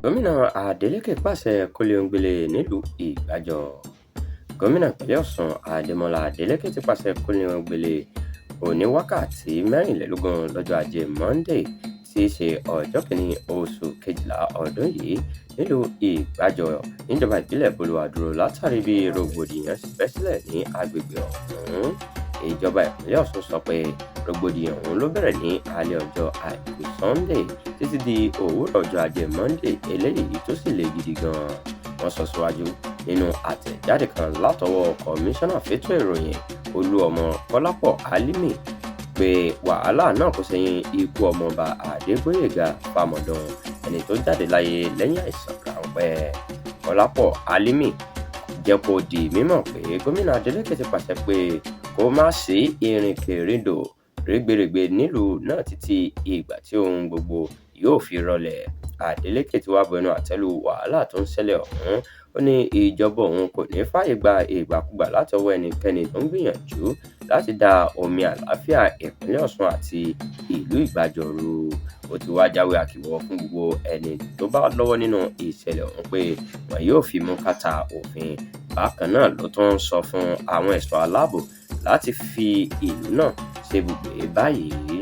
Gómìnà Adeleke pàṣẹ kónílé-ó-gbélé nílùú Ìgbàjọ. Gómìnà ìpínlẹ̀ Ọ̀ṣun Adémọ́lá Adeleke ti pàṣẹ kónílé-ó-gbélé oníwákàtí 24 lọ́jọ́ Ajé Monde tí í ṣe ọjọ́ 1 oṣù kejìlá ọdún yìí nílùú Ìgbàjọ níjọba ìbílẹ̀ Bolúwadúró látàrí bí rògbòdìyàn ṣe bẹ́ sílẹ̀ ní agbègbè ọ̀hún. Ìjọba ìpínlẹ̀ Ọ̀ṣun sọ pé rògbòdìyàn ọ̀hún ló bẹ̀rẹ̀ ní alẹ́ ọjọ́ Àìkú Sọ́ńdè títí di òwúrọ̀ ọjọ́ Ajé Monde, eléyìí tó sì le gidi gan-an. Wọ́n sọ síwájú nínú àtẹ̀jáde kan látọwọ́ Kọmíṣánná fétò ìròyìn Olúọmọ Kọ́lápọ̀ Álímì pé wàhálà náà kò ṣẹ̀yìn ikú Ọmọọba Adégbóyèga Fámọdún, ẹni tó jáde láyé lẹ́yìn àìsàn ráńpẹ́. Kọ́lápọ̀ Álímì jẹ́ kó di mímọ̀ pé gómìnà Adeleke ti pàṣẹ pé kó má sí ìrìnkèrindò rẹ́gbẹrẹ̀gbẹ nílùú náà títí ìgbà tí ohun gbogbo yóò fi rọlẹ̀. Adeleke tí wàá bu ẹnu àtẹ́ lu wàhálà tó ń ṣẹlẹ̀ ọ̀hún. Ó ní ìjọba òun kò ní fààyè gba ìgbàkugbà látọwọ́ ẹnikẹ́ni tó ń gbìyànjú láti da omi àlàáfíà ìpínlẹ̀ Ọ̀ṣun àti ìlú Ìgbàjọ rú. Ó ti wáá jáwé akíwọ́wọ́ fún gbogbo ẹni tó bá lọ́wọ́ nínú ìṣẹ̀lẹ̀ ọ̀hún pé wọn yóò fimú kàtà òfin. Bákan náà ló tún sọ fún àwọn ẹ̀ṣọ́ aláàbò láti fi ìlú náà ṣebùgbé báyìí.